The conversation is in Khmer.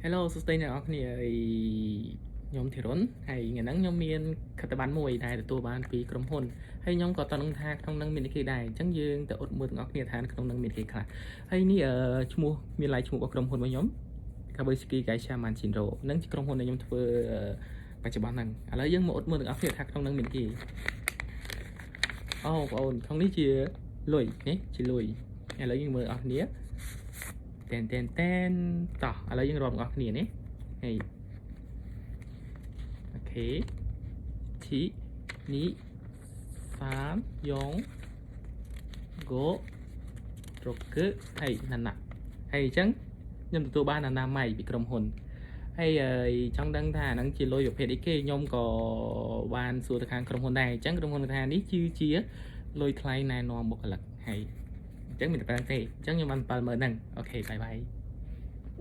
Hello សួស្តីអ្នកទាំងអស់គ្នាហើយខ្ញុំធីរុនហើយថ្ងៃហ្នឹងខ្ញុំមានខិត្តប័ណ្ណមួយដែលទទួលបានពីក្រុមហ៊ុនហើយខ្ញុំក៏តនឹងថាក្នុងហ្នឹងមានអីគេដែរអញ្ចឹងយើងទៅអ៊ុតមើលទាំងអស់គ្នាថាក្នុងហ្នឹងមានអីគេខ្លះហើយនេះអឺឈ្មោះមានឡាយឈ្មោះរបស់ក្រុមហ៊ុនរបស់ខ្ញុំ Kabushiki Kaisha Manchinro ហ្នឹងជាក្រុមហ៊ុនដែលខ្ញុំធ្វើអឺបច្ចុប្បន្នហ្នឹងឥឡូវយើងមកអ៊ុតមើលទាំងអស់គ្នាថាក្នុងហ្នឹងមានគេអូបងប្អូនក្នុងនេះជាលុយនេះជាលុយឥឡូវយើងមើលអស់គ្នា តែនតែនតែនតោះឥឡូវយើងរាប់ទាំងអស់គ្នានេះហេ OK 一二三四五六ហើយណាណាហើយអញ្ចឹងខ្ញុំទទួលបានណាណាម៉ៃពីក្រុមហ៊ុនហើយអឺចង់ដឹងថាអាហ្នឹងជាលុយប្រភេទអីគេខ្ញុំក៏បានសួរទៅខាងក្រុមហ៊ុនដែរអញ្ចឹងក្រុមហ៊ុនថានេះគឺជាលុយថ្លៃណែនាំបុគ្គលិកហើយអញ្ចឹងមានតែប៉ុណ្្នឹងទេអញ្ចឹងខ្ញុំបាន70000ហ្នឹង OK bye bye.